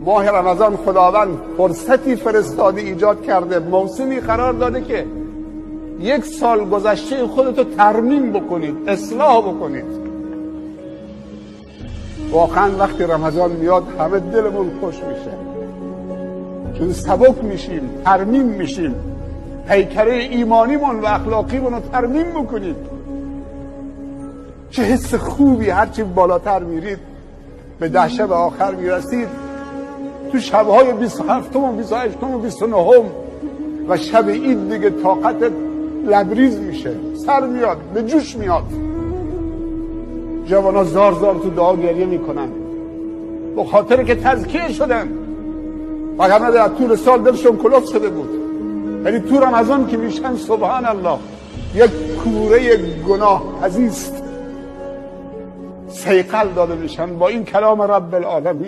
Моҳи Рамазон Худованд фурсате фиристода, эҷод карда, мавсиме қарор дода, ки як сол гузаштаи худатро тармим бикунед, ислоҳ бикунед. Воқеан вақте Рамазон меояд, ҳама дилмон хуш мешавад, чун сабук мешем, тармим мешем, пайкараи имонимон ва ахлоқимонро тармим бикунем. Чӣ ҳисси хубе! Ҳарчи болотар мерид, ба 10 шаби охир мерасид, ту шабҳои 27-ум, 28-ум, 29-ум ва шаби Ид дига тоқатат лабриз мешавад, сар меояд, ба ҷӯш меояд. Ҷавонҳо зор зор ту дуо гиря мекунанд, ба хотире ки тазкия шуданд, вагарна дар тӯли сол дилшон калафт шуда буд. Вале ту Рамазон ки мешан, субҳоналлоҳ, як кӯраи гуноҳ азиз сайқал дода мешан бо ин каломи Раббулъоламин.